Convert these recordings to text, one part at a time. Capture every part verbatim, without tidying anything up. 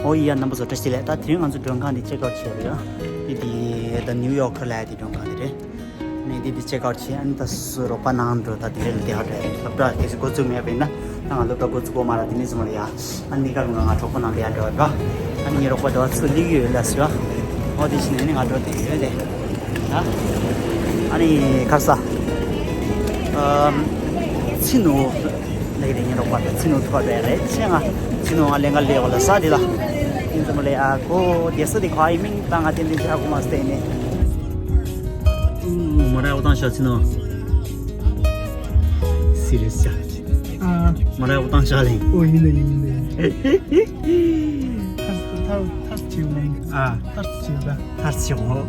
ཨོ་ཡ། རྣམ་པ་ཚོ་བཀྲ་ཤིས་བདེ་ལེགས། ད་དེ་རིང་ང་ཚོ་མགྲོན་ཁང་འདི་ཅེག་ཨའུཊ་བྱས་རེད་ཡ། འདི་འདི་ད་ནིའུ་ཡོག་ཁ་ལ་ཡ་འདི་མགྲོན་ཁང་འདི་རེད། ནས་འདི་འདི་ཅེག་ཨའུཊ་བྱས། ཨ་ནི་ད་སུ་རོགས་པ་གནང་འགྲོ། ད་དེ་རིང་དེ་ཧ་འདྲ་སློབ་གྲྭ་གལ་སྲིད་འགོ་བཙུགས་མེད་པ་ཡིན་ན། ད་ང་སློབ་གྲྭ་འགོ་བཙུགས་གོ་མ་ར། དེ་ནས་ཙམ་ལ་ཡ། ཨ་ནི་ཁར་ང་ང་གྲོགས་པོ་ནང་ལ་ཡ་འགྲོ་བ་འགྲོ། ཨ་ནི་ངའི་རོགས་པ་འགྲོ་བ་ཚུར་སླེབས་ཡོད་ལ་ཟེར་བ། ཨོ་དེ་བཞིན་ནས་ནི་ང་འགྲོ་དེ་ཡོད་དེ། ཨ་ནི་ཁ་ས། ཨམ། ཚི་ནུ། ལེགས་རེད། ངའི་རོགས་པ་དང་ཚི་ནུ་ཐུག་པ་རེད་ཆེ། ང་ཚི་ནུ་ང་ལེན་ག་ལེ་བ་ལ་ས་དེ་ལ། ཨིན་ཙམ་ལེ་ཨ་ཁོ་དེ་ས་དེ་ཁོ་ཨི་མིང་ད་ང་ཏན་ཏན་ཆ་ཁོ་མ་སྟེ་ནི། མ་ར་འོ་ཏང་ཤ་ཚི་ནུ། སི་རི་ཡས་ཤ། ཨ། མ་ར་འོ་ཏང་ཤ་ལེ། ཨོ་ཡིན་ནི་ཡིན་ནི། ཐར་ཐར་ཐར་ཆེ་བ། ཨ། ཐར་ཆེ་བ། ཐར་ཆེ་བ། ཨོ།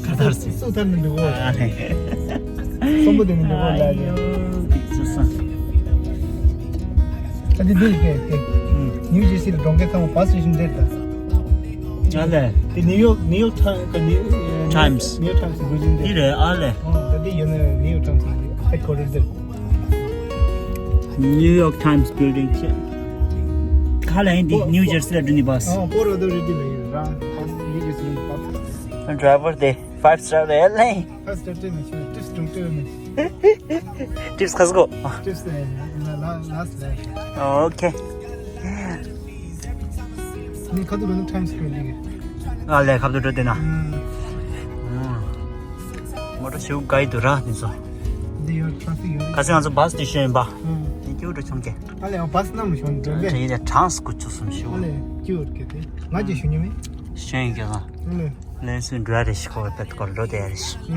ག་ཐར་ཆེ། སུ་ཐར་ནི་འདུག་གོ། ཨ་ནི། སོམ་པོ་དེ་ནི་འདུག་གོ་ལ་ཡ། ཨ་ཡོ། ཏིག་ཙི་སོང་། ཨ་འདི་འདི་ལ་སྐད་སྐད། ཨུམ། ནིའུ་ཇར་སི་ལ་འགྲོ་མཁན་ཚང་མ་བཱས་སི་ཊེ་ཤན་དེར་ད། ཨ་ལས། དེ་ནིའུ་ཡོག་ནིའུ་ཡོག་ཊའི་ཊའིམ་སི་ག་ནིའུ་ཊའིམ་སི། ནིའུ་ཡོག་ཊའིམ་སི་བི་ལིང་དེ། འདི་རེད་ཨ་ལས། ཨོ་ད་འདི་ཡོད་ན་ནིའུ་ཡོག་ཊའིམ་སི་ཧེཌ་ཀོ་ཊར་དེར། ནིའུ་ཡོག་ཊའིམ་སི་བི་ལིང་བྱས། ཁ་ལ་ཡིན་འདི་ནིའུ་ཇར་སི་ལ་འགྲོ་ནི་བཱས། ཨོ་པོར་ཨོ་ཐོ་རི་ཊི་ལ་ཡོད་ར། བཱས་ནིའུ་ཇར་སི་ལ་བཱས། ཌ་རའི་ཝར་དེ་ཕའིབ་སི་ཊར་རེད་ལེ། ཕའིབ་སི་ཊར་སྤྲད་མི་ཤེས། ཊིབ་སི་དྲུག་སྤྲད་མི་ཤེས། ཊིབ་སི་ག་ཚོད་དགོས། ཊིབ་སི་ལ་ལ་ལ་སི་ལ། ཨོ་ཁེ། ནི་ཁ་ཐུག་འགྲོ་ན་ཊའིམ་སི་སྐོར་འདི་གི། ཨ་ལས། ཁ་ཐུག་འགྲོ་དེ་ན། ཨུམ། མོ་ཊ་ཞེ་པོ་དགའ་ཡི་འདུག་ར་འདི་ཚོ། འདི་ཡོད་ཊ་ར་ཕིག་ཡོད། ཁ་སང་ང་ཚོ་བཱས་སི་ཊེ་ཤན་ཡིན་པ། ཨུམ། དེ་སྐྱིད་པོ་འདྲ་བྱུང་གི། ཨ་ལས་ཡང་བཱས་སི་ནང་མི་ཤོང་འགྲོ་གི། དེ་ཡིན་ན་གྲངས་སུ་འགུལ་ཆོག་སོང་ཞུ། ཨ་ལས་སྐྱིད་པོ་གི་དེ། ང་ཅིག་ཞུ་མྱོང་མེད། ཞུ་ཡིན་གི་ང་། ཨ་ལས། ལན་སུ་འགྲོ་ཡ་རེད་ཤི་ཁོ་བོད་སྐོར་འགྲོ་དེ་ཡ་རེད་ཤི།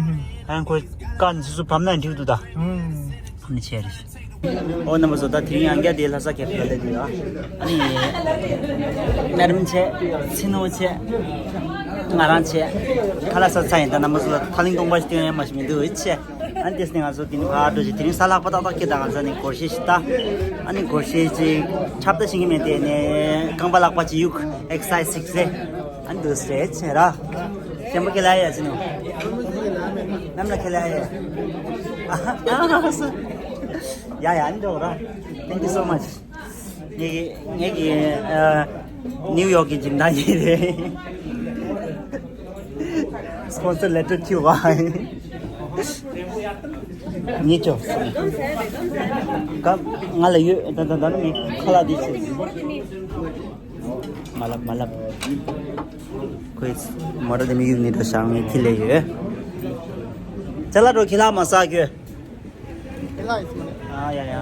ཨུམ། ཨ་ཁོ་ཀ་ནི་སུ་སུ་བབ་ན་འགྲིག་འདུག་ད། ཨུམ། ཨ་ནི་ཆེ་རེད་ཤི། ཨོ་རྣམ་པ་ཚོ། ད་དེ་རིང་ཡང་བསྐྱར་དེ་ལྷ་ས་ཁེ་ཕེ་ལ་སླེབས་ཡོད། ཨ་ནི་མེ་ཌམ་ཆེ། ཚི་ནུ་ཆེ། ང་རང་ཆེ། ཁ་ལག་ཟ་ཚར་ཡིན། ད་རྣམ་པ་ཚོ་ལ་ཐག་རིང་སྟོང་པ་ཞིག་སྟོན་ཡ་མ་ཞིག་མི་འདུག་ཆེ། ཨ་ནི་དེ་སྟེང་ང་ཚོ་དེ་ནི་ཕར་འགྲོ་ཞིག་དེ་རིང་གཟའ་ལྷག་པ་ཏག་ཏག་སྐྱེས། ད་ང་ཚོ་ནི་སྒོར་གཞས་ཤིག་ལྟ། ཨ་ནི་སྒོར་གཞས་ཅིག་ཁྱབ་ད་ཤེས་ཀྱི་མེད། དེ་ནས་རྐང་པ་ལག་པ་ཅིག་གཡུག་ཨེག་སར་སའི་ཛི་ཅིག་བྱས། ཨ་ནི་འདུག་སེ་བྱས་ར། གཞན་པ་ཁྱེད་ལ་ཡ་ཅི་ནོ། ནམ་ལ་ཁྱེད་ལ་ཡ། ཨ་ཨ་སོ། ཡ་ཡ། ཨ་ནི་འགྲོ་ར། Thank you so much. ངེད་ཀྱི་ངེད་ཀྱི་ཨ་ནིའུ་ཡོག་གི་སྦྱིན་བདག་ཡིན་རེད། སི་པོན་སར་ལེ་ཊར་ཁྱེར་བ་ཡིན། ཉེ་ཆོ། ཀ་ང་ལ་ཡོད། ད་ད་ད་ནི་ཁ་ལག་འདི་ཆེ། མ་ལབ་མ་ལབ། ཁོས་མོ་ཊ་དེ་མི་གཡུག་ནི་འགྲོ་བཞག་ངས་ཁྱི་ལས་ཡོད། ཅ་ལག་འགྲོ་ཁྱི་ལག་མ་ཟ་གྱོད། ཨ་ཡ་ཡ།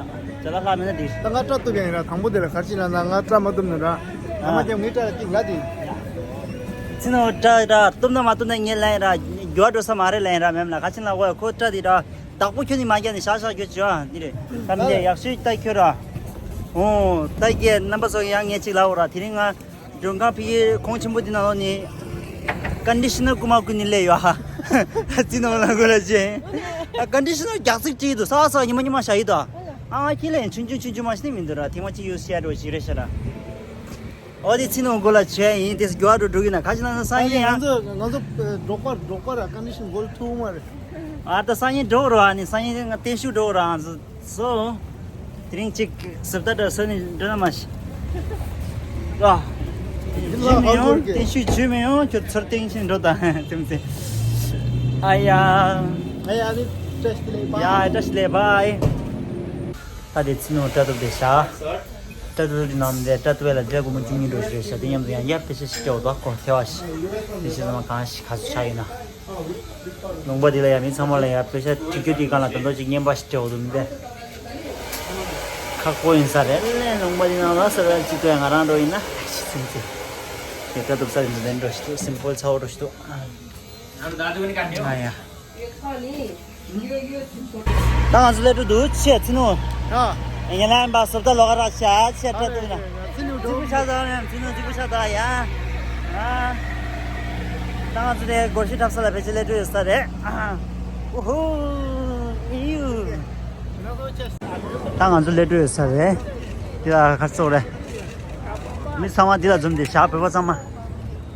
ཅ་ལག་ལྷག་མེད་ན་འགྲིག་ད་ང་སྐྲ་གཏུབ་ཡ་ཡིན་ར། དང་པོ་དེ་ལ་ག་རེ་བྱས་ན་ང་སྐྲ་མ་གཏུབ་ན་ར། ཨ་མ་ཀྱང་ངའི་སྐྲ་ལ་གཏུབ་ལ་དེ། ཚི་ནུ་སྐྲ་ར་གཏུབ་ན་མ་གཏུབ་ན་ངས་ལན་ར། རྒྱུ་བ་འགྲོ་ས་མ་རེད་ལན་ར། མེམ་ལ་ག་ཅི་ལ་གོ་ཡ། ཁོ་སྐྲ་དེ་ར་བདག་པོ་ཁྱོད་ནི་མ་རྒྱག་ནི་ཤག་ཤག་ཁྱོད་བྱོས་ཨ་འདི་རེད། ད་མི་འདི་ཡག་ཤོས་ལྟ་ཁྱོད་ར། ཨོ་ད་ཀྱེ་རྣམ་པ་ཚོ་ཡང་ངས་ཅིག་ལབ་འོ་ར། དེ་རིང་ང་མགྲོན་ཁང་ཕ་གིའི་ཁོང་ཆེན་པོ་འདི་ནང་ལོགས་ནས་ཀོན་ཌི་ཤི་ནར་རྐུ་མ་རྐུ་ནས་སླེབས་ཡོད་ཧ། ཚི་ནུ་ལ་གོ་ལ་ཅན། ཨ་ཀོན་ཌི་ཤི་ནར་རྒྱག་ཚིག་བྲིས་འདུག་གསར་པ་གསར་པ་ཉི་མ་ཉི་མ་བཞག་ཡོད་དོ། ཨ་ང་ཁྱི་ལ་ཡང་ཆུང་ཆུང་ཆུང་ཆུང་མ་ཞིག་ནི་མི་འདུག་ར། ཐེངས་མ་གཅིག་ཡུ་སི་བྱས་འགྲོ་ཞིག་རེད་ཤག་ར། ཨོ་དེ་ཚི་ནུ་གོ་ལ་ཅན་ཡིན། དེ་སུ་རྒྱུ་བ་འགྲོ་འགྲོ་གི་ན་ག་ཅི་ན་ན་སང་ཨ་ཡིན་ནི་ཡང་། ང་ཚོ་ང་ཚོ་འབྲོག་པ་འབྲོག་པ་ར་ཀོན་ཌི་ཤི་ནར་གོ་ལ་ཐུག་མ་རེད། ཨ་ད་སང་ཉིན་འགྲོ་རོགས། ཨ་ནི་སང་ཉིན་ང་བརྟན་བཞུགས་འགྲོ་རོགས། ཨ་ཚོ་དེ་རིང་གཅིག་གཟབ་ད་འདྲ་ས་ནི་འདྲ་ན་མ་ཤི། ཨ་ཇུས་མི་ཡོང་། བརྟན་བཞུགས་ཇུས་མི་ཡོང་། ཁྱོད་ཚུར་བརྟན་ཕྱིན་འགྲོ་དང་དེ་མི་ཚེ། ཨ་ཡ། ཨ་ཡ་ནི་བཀྲ་ཤིས་བདེ་ལེགས་བཱའི། ཡ་བཀྲ་ཤིས་བདེ་ལེགས་བཱའི། ད་དེ་ཚི་ནུ་སྐྲ་གཏུབ་དེ་བཞག་སྐྲ་གཏུབ་དེ་ནང་དེ་སྐྲ་གཏུབ་ལ་དེ་སྒོར་མོ་བཅུ་གཉིས་འགྲོ་ཞིག་རེད་ཤག་དེ་མཉམ་དུ་ཡང་ཡར་པེ་ཤ་ཞིག་སྤྲད་འོ་དོ་ཁོ་ཐེ་བ་ཞིག་དེ་ཤི་ཚང་མ་གང་ཞིག་ག་ཚོད་ཆགས་ཡོད་ན། ལུང་པ་འདི་ལ་ཡ་མི་ཚང་མ་ལ་ཡ་པེ་ཤ་དྲི་རྒྱུ་དེ་གང་ལ་ད་དོ་ཅིག་རྔན་པ་ཞིག་སྤྲད་འོ་དོ་མི་འདི། ཁག་པོ་ཡིན་ས་རེད་ལེ། ལུང་པ་འདི་ནང་ལ་ས་ར་ཅིག་ཏུ་ཡ་ང་རང་འགྲོ་ཡིན་ན་ཤི་ཚིམ་ཚིམ། དེ་སྐྲ་གཏུབ་ས་རེད་འདི་འགྲོ་ཞིག་ཏུ་སིམ་པོལ་ཚ་བོ་འགྲོ་ཞིག་ཏུ། ང་ཡ། ད་ང་ཚོ་སླེབས་འགྲོ་འདུག་ཆེ་ཚི་ནུ། ཨ། ཡིན་ལ་ཡིན་པ་སོབ་ད་ལོ་ག་ར་ཤ་ཆེ་སྐྲ་གཏུབ་ན། ཚི་ནུ་འགྲོ། གཅིག་པུ་ཆགས་ད་ཡང་ཚི་ནུ་གཅིག་པུ་ཆགས་ད་ཡ། ཨ། ད་ང་ཚོ་དེ་སྒོར་གཞས་འཁྲབ་ས་ལ་ཕལ་ཆེར་སླེབས་འགྲོ་ཡོད་ས་རེད། ཨ། ཨུ་ཧུ། ཨི་ཡུ། ད་ང་ཚོ་སླེབས་འགྲོ་ཡོད་ས་རེད། དེ་ལ་ཁ་ཚོགས་རེད། མི་ཚང་མ་འདི་ལ་འཛོམས་ཏེ་བཞག་བོད་པ་ཚང་མ།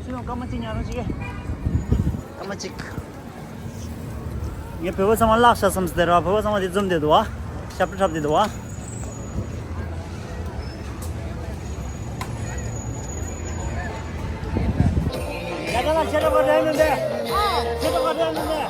ཚི་ནུ་སྐར་མ་གཅིག་ཉར་རོགས་བྱེད་གི། སྐར་མ་གཅིག་ངས་བོད་པ་ཚང་མ་བརླག་ཤག་བསམ་སྟེ་ར། བོད་པ་ཚང་མ་དེ་འཛོམས་བསྡད་འདུག་བ། ཞབས་བྲོ་འཁྲབ་བསྡད་འདུག་བ། ཁྱེད་ལ་ཤེས་རབ་པ་རེད་མིན་ཏེ། ཤེས་རབ་པ་རེད་མིན་ཏེ།